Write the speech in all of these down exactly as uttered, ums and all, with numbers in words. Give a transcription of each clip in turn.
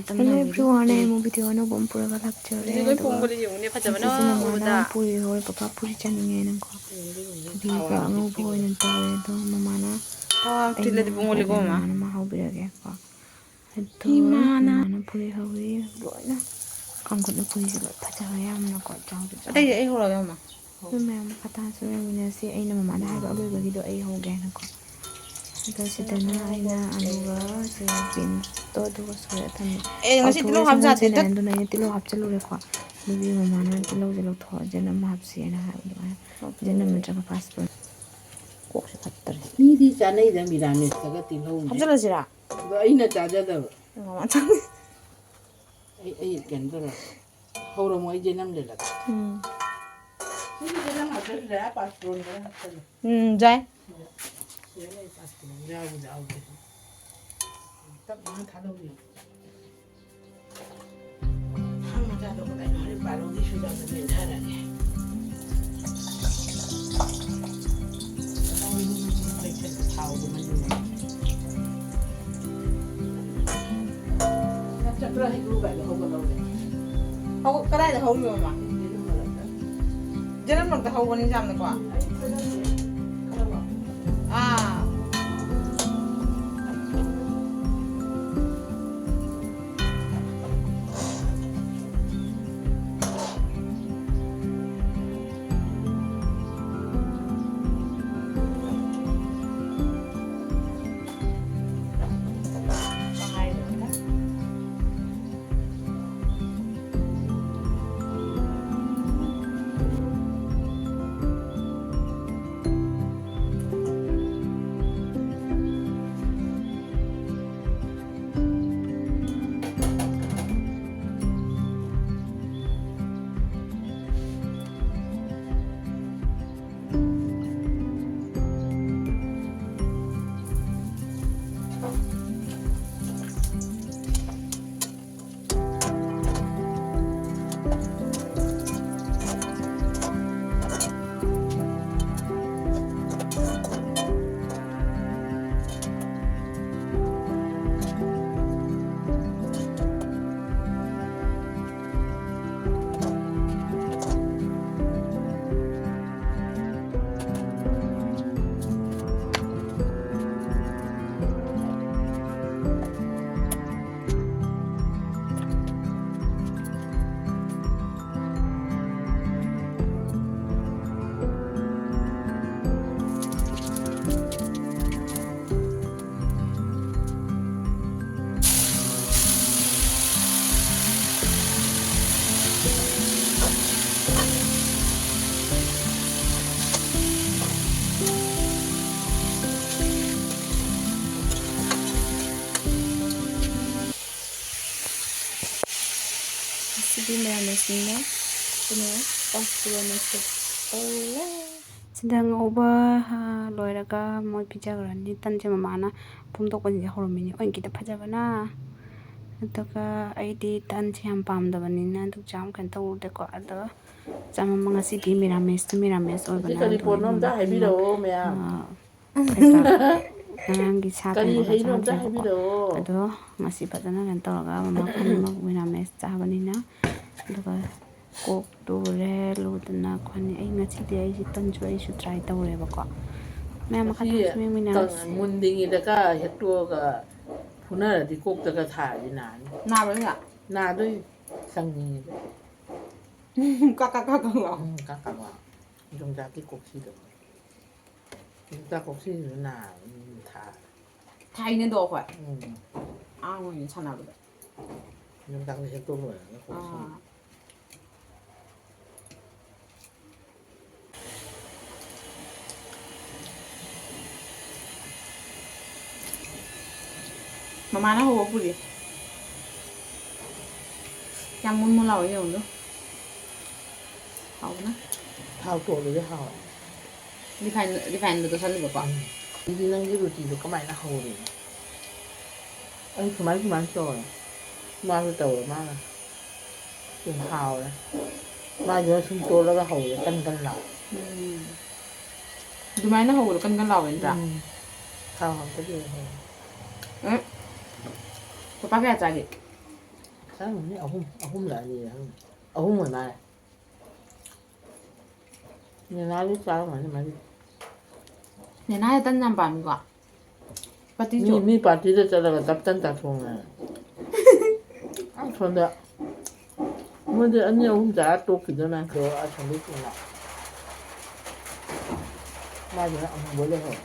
Hello everyone, ꯑꯩ ꯑꯃꯨꯛ video ꯑꯅꯧꯕ ꯑꯃ ꯄꯨꯔꯒ ꯂꯥꯛꯆꯔꯦ꯫ ꯑꯗꯨꯒ ꯐꯖꯕꯅ ꯉꯁꯤꯁꯦ ꯃꯃꯥꯅ ꯎꯕꯗ꯫ ꯄꯨꯔꯤ ꯍꯧꯔꯦ, ꯄꯄꯥ ꯄꯨꯔꯤ ꯆꯥꯅꯤꯡꯉꯦꯅꯀꯣ꯫ ꯀꯣꯕꯤꯒ ꯑꯉꯧꯕ ꯑꯣꯏꯅ ꯇꯧꯔꯦ꯫ ꯑꯗꯣ ꯃꯃꯥꯅ ꯊꯥꯎ ꯍꯥꯞꯇ꯭ꯔꯤꯂꯗꯤ ꯑꯩꯅ ꯄꯨꯡ ꯑꯣꯜꯂꯤꯀꯣ, ꯃꯃꯥ꯫ ꯃꯃꯥꯅ ꯑꯃ ꯍꯧꯕꯤꯔꯒꯦꯀꯣ꯫ ꯑꯗꯣ ꯏꯃꯥꯅ꯫ ꯃꯃꯥꯅ ꯄꯨꯔꯤ ꯍꯧꯔꯤ ꯂꯣꯏꯅ꯫ ꯀꯥꯡꯒꯨꯠꯅ ꯄꯨꯔꯤꯁꯦ ꯂꯣꯏ ꯐꯖꯔꯦ ꯌꯥꯝꯅꯀꯣ꯫ ꯆꯥꯎꯗꯤ ꯆꯥꯎꯔꯦ꯫ ꯑꯇꯩꯗꯤ ꯑꯩ ꯍꯧꯔꯒꯦ, ꯃꯃꯥ꯫ ꯑꯗꯨ ꯃꯌꯥꯝ ꯃꯈꯥ ꯇꯥꯅꯁꯨ ꯌꯦꯡꯃꯤꯟꯅꯁꯤ꯫ ꯑꯩꯅ ꯃꯃꯥꯗ ꯍꯥꯏꯕ ꯑꯔꯣꯏꯕꯒꯤꯗꯣ ꯑꯩ ꯍꯧꯒꯦ ꯍꯥꯏꯅꯀꯣ꯫ ꯑꯗꯣ ꯁꯤꯗꯅ ꯑꯩꯅ ꯑꯂꯨꯒ ꯁꯤ beans ꯇꯣ ꯑꯗꯨꯒ ꯁꯣꯏꯔ ꯊꯝꯃꯦ꯫ ꯑꯦ, ꯉꯁꯤ ꯇꯤꯜꯍꯧ ꯀꯥꯎꯊꯣꯛꯑꯦ ꯍꯥꯞ ꯌꯥꯗꯦ꯫ ꯁꯪꯒꯣꯝ ꯆꯦꯟꯅꯔꯦ꯫ ꯑꯗꯨꯅ ꯑꯩꯅ ꯇꯤꯜꯍꯧ ꯍꯥꯞꯆꯜꯂꯨꯔꯦꯀꯣ꯫ ꯑꯗꯨꯒꯤ ꯃꯃꯥꯅ ꯇꯤꯜꯍꯧꯁꯦ ꯂꯧꯊꯣꯛꯑꯣ, ꯖꯦꯅꯝ ꯍꯥꯞꯁꯦꯅ ꯍꯥꯏ ꯑꯗꯨꯃꯥꯏꯅ꯫ ꯖꯦꯅꯝ ꯅꯠꯇ꯭ꯔꯒ ꯄꯥꯁꯄꯣꯔꯠ꯫ ꯀꯣꯛꯁꯦ ꯐꯠꯇ꯭ꯔꯦ꯫ ꯃꯤꯗꯤ ꯆꯥꯅꯩꯗ ꯃꯤꯔꯥꯃꯦꯁꯇꯒ ꯇꯤꯜꯍꯧꯁꯦ꯫ ꯍꯥꯞꯆꯜꯂꯁꯤꯔꯥ? ꯑꯗꯣ ꯑꯩꯅ ꯆꯥꯖꯗꯕ꯫ ꯃꯃꯥ ꯆꯥꯅꯩ꯫ ꯑꯩ, ꯑꯩ ꯀꯩꯅꯣ ꯇꯧꯔꯦ꯫ ꯍꯧꯔꯝꯃꯣ, ꯑꯩ ꯖꯦꯅꯝ ꯂꯩꯔꯛꯀꯦ꯫ ꯎꯝ꯫ ꯁꯤꯗꯤ ꯖꯦꯅꯝ ꯍꯥꯞꯆꯜꯂꯦ, ꯑꯥ ꯄꯥꯁꯄꯣꯔꯠ ꯈꯔ ꯍꯥꯞꯆꯜꯂꯦ꯫ ꯎꯝ, ꯌꯥꯏ꯫ ꯁꯤꯗ ꯂꯩ ꯄꯥꯁꯄꯣꯔꯠ ꯌꯥꯎꯕ ꯌꯥꯎꯗꯦ꯫ ꯇꯞꯅ ꯊꯥꯗꯧꯔꯤ꯫ ꯊꯥꯡ ꯃꯆꯥꯗꯣ ꯀꯗꯥꯏꯅꯣ? ꯍꯣꯔꯦꯟ ꯕꯥꯔꯣꯒꯤ ꯁ꯭ꯋꯥꯏꯗ ꯑꯝꯇ ꯂꯦꯟꯊꯔꯒꯦ꯫ ꯊꯥꯎꯗꯣ ꯃꯩ ꯆꯠꯄ꯭ꯔꯥ ꯍꯩꯀ꯭ꯔꯨ ꯀꯥꯏꯗ ꯍꯧꯒꯠꯍꯧꯔꯦ? ꯍꯧ-, ꯀꯗꯥꯏꯗ ꯍꯧꯔꯤꯕ, ꯃꯃꯥ? ꯌꯦꯔꯨꯝ ꯃꯔꯛꯇ꯫ ꯌꯦꯔꯨꯝ ꯃꯔꯛꯇ ꯍꯧꯕꯅꯤ ꯌꯥꯝꯅꯀꯣ꯫ ꯑꯩ ꯈꯣꯏꯗꯧꯁꯦ ꯈꯔ ꯋꯥ-, ꯑꯥ꯫ ꯁꯤꯗꯤ ꯃꯌꯥꯝꯅ ꯁꯤꯟꯅ ꯀꯩꯅꯣ ꯄꯥꯁꯇꯨꯒ ꯃꯦꯁꯇ ꯇꯧꯔꯦ꯫ ꯁꯤꯗ ꯉꯧꯕ, ꯑ, ꯂꯣꯏꯔꯒ ꯃꯣꯏ ꯄꯤꯖꯈ꯭ꯔꯅꯤ꯫ ꯇꯟꯁꯦ ꯃꯃꯥꯅ ꯄꯨꯝꯗꯣꯛꯄꯁꯤꯡꯁꯦ ꯍꯧꯔꯝꯃꯤꯅꯤ꯫ ꯑꯣꯏ, ꯈꯤꯇ ꯐꯖꯕꯅ꯫ ꯑꯗꯨꯒ ꯑꯩꯗꯤ ꯇꯟꯁꯦ ꯌꯥꯝ ꯄꯥꯝꯗꯕꯅꯤꯅ ꯑꯗꯨꯛ ꯌꯥꯝ ꯀꯩꯅꯣ ꯇꯧꯗꯦꯀꯣ꯫ ꯑꯗꯣ ꯆꯥꯃꯝꯕ ꯉꯁꯤꯗꯤ ꯃꯤꯔꯥꯃꯦꯁꯇ ꯃꯤꯔꯥꯃꯦꯁ ꯑꯣꯏꯕꯅ ꯀꯔꯤ ꯄꯣꯠꯅꯣ ꯑꯝꯇ ꯍꯥꯏꯕꯤꯔꯛꯑꯣ ꯃꯌꯥꯝ꯫ ꯑ, ꯀꯩꯀꯥ ꯉꯔꯥꯡꯒꯤ ꯁꯥ ꯀꯔꯤ ꯊꯣꯡꯕ ꯍꯩꯅꯣ ꯑꯝꯇ ꯆꯥꯗ꯭ꯔꯦꯕꯀꯣ꯫ ꯍꯥꯏꯕꯤꯔꯛꯑꯣ꯫ ꯑꯗꯣ ꯉꯁꯤ ꯐꯖꯅ ꯀꯩꯅꯣ ꯇꯧꯔꯒ ꯃꯃꯥ ꯈꯨꯗꯤꯡꯃꯛ ꯃꯤꯔꯥꯃꯦꯁ ꯆꯥꯕꯅꯤꯅ꯫ ꯑꯗꯨꯒ ꯀꯣꯛ ꯂꯨꯔꯦ, ꯂꯨꯗꯅ ꯈꯣꯠꯅꯤ꯫ ꯑꯩ ꯉꯁꯤꯗꯤ ꯑꯩꯁꯦ ꯇꯟꯁꯨ ꯑꯩꯁꯨ ꯇ꯭ꯔꯥꯏ ꯇꯧꯔꯦꯕꯀꯣ꯫ ꯃꯌꯥꯝ ꯃꯈꯥ ꯉꯁꯤ ꯇꯥꯁꯨ ꯃꯌꯥꯝ ꯃꯤꯔꯥꯃꯦꯁ꯫ ꯃꯨꯟꯗ꯭ꯔꯤꯉꯩꯗꯒ ꯍꯦꯛꯇꯣꯛꯑꯒ ꯐꯨꯅꯔꯗꯤ ꯀꯣꯛꯇꯒ ꯊꯥꯔꯗꯤ ꯅꯥꯅꯤ꯫ ꯅꯥꯕ꯭ꯔꯥ ꯏꯃꯥ? ꯅꯥꯗꯣꯏ ꯀꯪꯉꯤꯉꯩꯗ꯫ ꯀꯛ ꯀꯛ ꯀꯛ ꯀꯛ ꯂꯥꯎ꯫ ꯎꯝ, ꯀꯛ ꯀꯛ ꯂꯥꯎ꯫ ꯌꯣꯡꯆꯥꯛꯀꯤ ꯀꯣꯛꯁꯤꯗꯣ꯫ ꯌꯣꯡꯆꯥꯛ ꯀꯣꯛꯁꯤꯁꯨ ꯅꯥ-, ꯎꯝ, ꯊꯥ-, ꯊꯥꯏꯅꯗꯣ ꯑꯩꯈꯣꯏ ꯎꯝ꯫ ꯑꯉꯥꯡ ꯑꯣꯏꯔꯤꯉꯩ ꯁꯥꯟꯅꯕꯗ꯫ ꯌꯣꯡꯆꯥꯛꯁꯦ ꯍꯦꯛꯇꯣꯛ ꯂꯣꯏꯔꯒ ꯀꯣꯛꯁꯤ꯫ ꯑꯥ꯫ ꯃꯃꯥꯅ ꯍꯧꯕ ꯄꯨꯔꯤ꯫ ꯌꯥꯝ ꯃꯨꯟ ꯃꯨꯟ ꯂꯥꯎꯋꯦ ꯌꯦꯡꯉꯨꯗꯣ꯫ ꯍꯥꯎꯕꯅ꯫ ꯊꯥꯎ ꯇꯣꯠꯂꯗꯤ ꯍꯥꯎꯋꯦ꯫ ꯔꯤꯐꯥꯏꯟ, ꯔꯤꯐꯥꯏꯟꯗ ꯇꯣꯠꯁꯜꯂꯤꯕꯀꯣ? ꯎꯝ꯫ ꯑꯗꯨꯗꯤ ꯅꯪꯒꯤ ꯔꯨꯇꯤꯗꯣ ꯀꯃꯥꯏꯅ ꯍꯧꯔꯤꯅꯣ? ꯑꯩ ꯁꯨꯃꯥꯏ ꯁꯨꯃꯥꯏꯅ ꯇꯧꯔꯦ꯫ ꯃꯥꯁꯨ ꯇꯧꯔꯦ, ꯃꯥꯅ꯫ ꯁꯨꯝ ꯍꯥꯎꯔꯦ꯫ ꯃꯥꯏꯗꯨꯅ ꯁꯨꯝ ꯇꯣꯠꯂꯒ ꯍꯧꯔꯦ, ꯀꯟ ꯀꯟ ꯂꯥꯎ꯫ ꯎꯝ꯫ ꯑꯗꯨꯃꯥꯏꯅ ꯍꯧꯕꯗꯣ ꯀꯟ ꯀꯟ ꯂꯥꯎꯋꯦ ꯅꯠꯇ꯭ꯔꯥ? ꯎꯝ꯫ ꯊꯥꯎ ꯍꯥꯞꯇꯕꯤꯗ ꯍꯧꯔꯦ꯫ ꯎꯝ꯫ ꯂꯨꯄꯥ ꯀꯌꯥ ꯆꯥꯒꯦ? ꯈꯪꯗꯦ, ꯑꯍꯨꯝ, ꯑꯍꯨꯝꯂ ꯑꯅꯤꯔ ꯈꯪꯗꯦ꯫ ꯑꯍꯨꯝ ꯑꯣꯏ ꯃꯥꯜꯂꯦ꯫ ꯅꯦꯅꯥꯗꯤ ꯆꯥꯔꯝꯒꯅꯤ ꯃꯔꯤ꯫ ꯅꯦꯅꯥ ꯇꯟ ꯌꯥꯝ ꯄꯥꯝꯃꯤꯀꯣ? ꯄꯥꯇꯤꯁꯨ? ꯃꯤ, ꯃꯤ ꯄꯥꯔꯇꯤꯗ ꯆꯠꯂꯒ ꯇꯞ ꯇꯟ ꯆꯥꯊꯣꯡꯉꯦ꯫ ꯑꯁꯣꯝꯗ ꯃꯣꯏꯗꯤ ꯑꯅꯤ ꯑꯍꯨꯝ ꯆꯥꯔ ꯇꯣꯛꯈꯤꯗꯣꯏ ꯃꯥꯟꯈ꯭ꯔꯦ, ꯑꯁꯣꯝꯗ ꯆꯠꯂ꯫ ꯃꯥꯒꯤꯅ ꯑꯃꯨꯕ ꯂꯩꯍꯧꯔꯦ꯫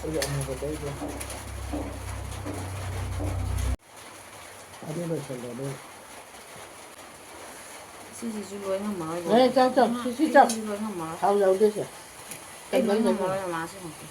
ꯑꯩꯒꯤ ꯑꯃꯨꯕ ꯂꯩꯒꯦ꯫ ꯑꯗꯨ ꯂꯣꯏꯁꯜꯂꯣ, ꯑꯗꯨ꯫ ꯁꯤꯁꯤꯁꯨ ꯂꯣꯏ ꯉꯝꯃꯔꯣꯏ꯫ ꯑꯦ, ꯆꯥꯎ, ꯆꯥꯎ, ꯁꯤ, ꯁꯤ ꯆꯥꯎ꯫ ꯁꯤꯁꯤꯁꯨ ꯂꯣꯏ ꯉꯝꯃꯔꯣꯏ꯫ ꯊꯥꯎ ꯌꯥꯎꯗꯦ, ꯁꯦ꯫ ꯑꯩ ꯂꯣꯏ ꯀꯩꯅꯣ ꯉꯝꯃꯔꯣꯏ, ꯃꯃꯥ, ꯁꯤ ꯍꯧꯖꯤꯛ꯫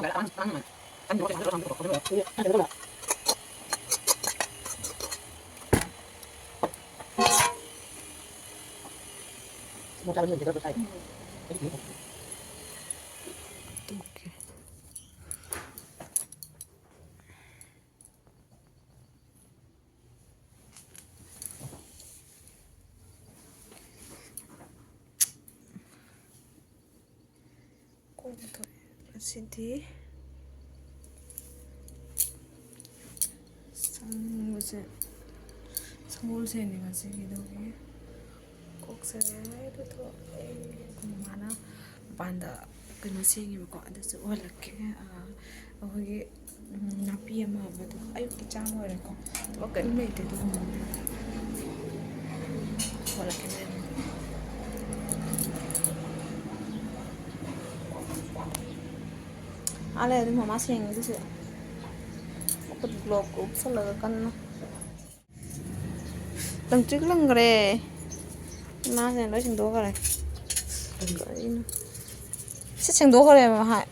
ꯀꯣꯛ ꯊꯣꯛꯑꯦ ꯉꯁꯤꯗꯤ꯫ ꯁꯪꯕꯁꯦ, ꯁꯪꯒꯣꯜꯁꯦ ꯉꯁꯤꯒꯤꯗꯨꯒꯤ ꯀꯣꯛꯁꯦ ꯂꯣꯏ ꯊꯣꯛꯑꯦ꯫ ꯑꯩꯈꯣꯏ ꯃꯃꯥꯅ ꯃꯄꯥꯟꯗ ꯀꯩꯅꯣ ꯁꯦꯡꯉꯦꯕꯀꯣ, ꯑꯗꯨꯁꯨ ꯎꯍꯜꯂꯛꯀꯦ꯫ ꯑꯩꯈꯣꯏꯒꯤ ꯎꯝ, ꯅꯥꯄꯤ ꯑꯃ ꯑꯃꯗꯣ ꯑꯌꯨꯛꯀꯤ ꯆꯥꯡ ꯑꯣꯏꯔꯦꯀꯣ꯫ ꯊꯕꯛ ꯀꯔꯤꯝ ꯂꯩꯇꯦ ꯑꯗꯨꯒꯨꯝꯕ꯫ ꯍꯣꯠꯂꯛꯀꯦ꯫ ꯑꯥ ꯂꯩꯔꯗꯤ ꯃꯃꯥ ꯁꯦꯡꯉꯦ ꯑꯗꯨꯁꯨ꯫ ꯃꯈꯨꯠ ꯒ꯭ꯂꯣꯞꯀ ꯎꯞꯁꯜꯂꯒ ꯀꯟꯅ꯫ ꯂꯪꯇ꯭ꯔꯤꯛ ꯂꯪꯈ꯭ꯔꯦ꯫ ꯏꯃꯥꯁꯤꯅ ꯂꯣꯏ ꯁꯦꯡꯗꯣꯛꯈ꯭ꯔꯦ꯫ ꯀꯔꯤꯅꯣ? ꯁꯤ ꯁꯦꯡꯗꯣꯛꯈ꯭ꯔꯦꯕ ꯍꯥꯏ꯫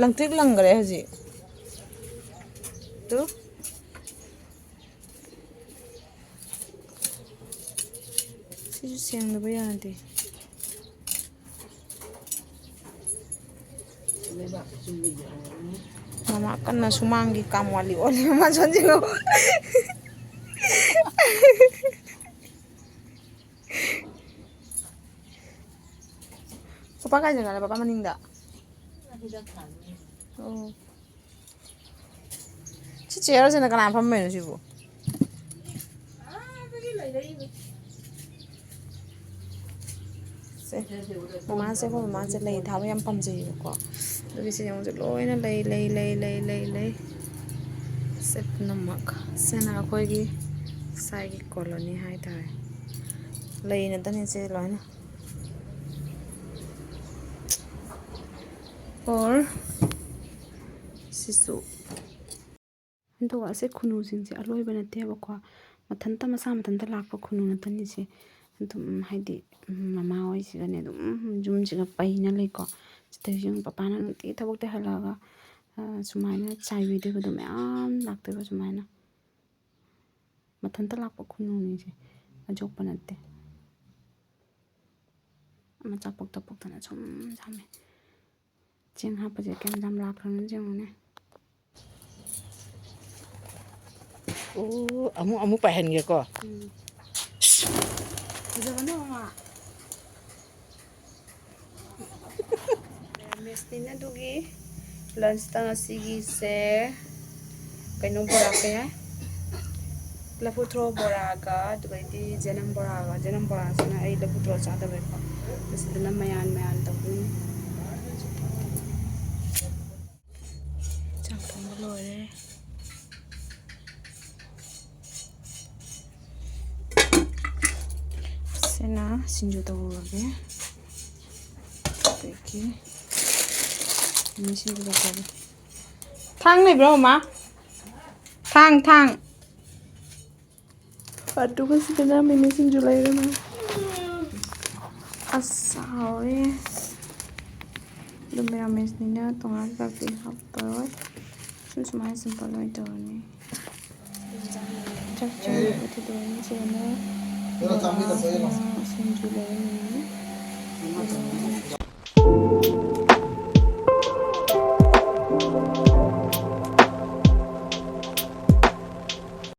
ꯂꯪꯇ꯭ꯔꯤꯛ ꯂꯪꯈ꯭ꯔꯦ ꯍꯧꯖꯤꯛ꯫ ꯇꯨ꯫ ꯁꯤꯁꯨ ꯁꯦꯡꯗꯕ ꯌꯥꯗꯦ꯫ ꯃꯃꯥ ꯀꯟꯅ ꯁꯨꯃꯥꯡꯒꯤ ꯀꯥꯝ ꯋꯥꯂꯤ ꯑꯣꯜꯂꯤ, ꯃꯃꯥ ꯁꯣꯟꯁꯤꯡꯉꯣ꯫ ꯄꯄꯥ ꯀꯥꯏ ꯖꯒꯥꯗ? ꯄꯄꯥ ꯃꯅꯤꯡꯗ? ꯑꯣ꯫ ꯁꯤ ꯆꯤꯌꯔꯁꯤꯅ ꯀꯅꯥ ꯐꯝꯃꯤꯅꯣ ꯁꯤꯕꯨ? ꯁꯦ, ꯃꯃꯥꯁꯦ, ꯑꯩꯈꯣꯏ ꯃꯃꯥꯁꯦ ꯂꯩ ꯊꯥꯕ ꯌꯥꯝ ꯄꯥꯝꯖꯩꯌꯦꯕꯀꯣ꯫ ꯑꯗꯨꯒꯤ ꯁꯤ ꯌꯦꯡꯉꯨꯁꯦ, ꯂꯣꯏꯅ ꯂꯩ, ꯂꯩ, ꯂꯩ꯫ ꯁꯦ ꯄꯨꯝꯅꯃꯛ꯫ ꯁꯤꯅ ꯑꯩꯈꯣꯏꯒꯤ ꯁꯥꯏꯒꯤ ꯀꯣꯂꯣꯅꯤ ꯍꯥꯏꯇꯥꯔꯦ꯫ ꯂꯩ ꯉꯥꯛꯇꯅꯤ ꯁꯤ ꯂꯣꯏꯅ꯫ Or ꯁꯤꯁꯨ꯫ ꯑꯗꯨꯒ ꯑꯁꯤ ꯈꯨꯅꯨꯁꯤꯡꯁꯦ ꯑꯂꯣꯏꯕ ꯅꯠꯇꯦꯕꯀꯣ, ꯃꯊꯟꯇ, ꯃꯁꯥ ꯃꯊꯟꯇ ꯂꯥꯛꯄ ꯈꯨꯅꯨ ꯅꯠꯇꯅꯤꯁꯦ꯫ ꯑꯗꯨꯝ ꯍꯥꯏꯗꯤ, ꯎꯝ, ꯃꯃꯥ ꯍꯣꯏꯁꯤꯒꯅꯦ ꯑꯗꯨꯝ ꯌꯨꯝꯁꯤꯒ ꯄꯩꯅ ꯂꯩꯀꯣ꯫ ꯁꯤꯗꯩꯁꯨ ꯌꯦꯡꯉꯨ, ꯄꯄꯥꯅ ꯅꯨꯡꯇꯤꯒꯤ ꯊꯕꯛꯇꯩ ꯍꯜꯂꯛꯑꯒ, ꯑ, ꯁꯨꯃꯥꯏꯅ ꯆꯥꯏꯕꯤꯗꯣꯏꯕꯗꯣ ꯃꯌꯥꯝ ꯂꯥꯛꯇꯣꯏꯕ ꯁꯨꯃꯥꯏꯅ꯫ ꯃꯊꯟꯇ ꯂꯥꯛꯄ ꯈꯨꯅꯨꯅꯤꯁꯦ, ꯑꯖꯣꯛꯄ ꯅꯠꯇꯦ꯫ ꯃꯆꯥ ꯄꯣꯛꯇ ꯄꯣꯛꯇꯅ ꯁꯨꯝ ꯁꯥꯝꯃꯦ꯫ ꯆꯦꯡ ꯍꯥꯞꯄꯁꯦ ꯀꯌꯥꯝ ꯌꯥꯝ ꯂꯥꯛꯈ꯭ꯔꯅꯣ ꯌꯦꯡꯉꯨꯅꯦ꯫ ꯑꯣ, ꯑꯃꯨꯛ, ꯑꯃꯨꯛ ꯄꯥꯏꯍꯟꯒꯦꯀꯣ꯫ ꯎꯝ꯫ ꯐꯖꯕꯅ ꯃꯃꯥ꯫ ꯃꯦꯁꯅꯤꯅ ꯑꯗꯨꯒꯤ ꯂꯟꯁꯇ ꯉꯁꯤꯒꯤꯁꯦ ꯀꯩꯅꯣ ꯕꯣꯔꯥ, ꯀꯩ ꯍꯥꯏ? ꯂꯐꯨ ꯊ꯭ꯔꯣ ꯕꯣꯔꯥꯒ, ꯑꯗꯨꯒꯩꯗꯤ ꯖꯦꯅꯝ ꯕꯣꯔꯥꯒ, ꯖꯦꯅꯝ ꯕꯣꯔꯥꯁꯤꯅ ꯑꯩ ꯂꯐꯨ ꯊ꯭ꯔꯣ ꯆꯥꯗꯕꯩꯀꯣ꯫ ꯑꯁꯤꯗꯅ ꯃꯌꯥꯟ ꯃꯌꯥꯟ ꯇꯧꯗꯣꯏꯅꯤ꯫ ꯆꯥꯛ ꯊꯣꯡꯕ ꯂꯣꯏꯔꯦ꯫ ꯁꯤꯅ ꯁꯤꯡꯖꯨ ꯇꯧꯔꯨꯔꯒꯦ꯫ ꯑꯗꯒꯤ ꯃꯤꯃꯤ ꯁꯤꯡꯖꯨ ꯇꯧꯔꯒꯦ꯫ ꯊꯥꯡ ꯂꯩꯕ꯭ꯔꯣ, ꯃꯃꯥ? ꯊꯥꯡ, ꯊꯥꯡ꯫ ꯑꯗꯨꯒ ꯁꯤꯗꯅ ꯃꯤꯃꯤ ꯁꯤꯡꯖꯨ ꯂꯩꯔꯦ, ꯃꯌꯥꯝ꯫ ꯑꯁ, ꯍꯥꯎꯔꯦ꯫ ꯑꯗꯨ ꯃꯦꯔꯥꯃꯦꯁꯅꯤꯅ ꯇꯣꯉꯥꯟ ꯀꯩꯀꯥꯗꯤ ꯍꯥꯞꯄꯔꯣꯏ꯫ ꯁꯨꯝ ꯁꯨꯃꯥꯏꯅ ꯁꯤꯝꯄꯜ ꯑꯣꯏꯅ ꯇꯧꯔꯅꯤ꯫ ꯆꯥꯛ ꯆꯥꯅꯕ ꯊꯤꯗꯣꯛꯑꯅꯤ꯫ ꯁꯤꯗꯅ ꯕꯣꯔꯥ, ꯁꯤꯡꯖꯨ ꯂꯩꯔꯅꯤ꯫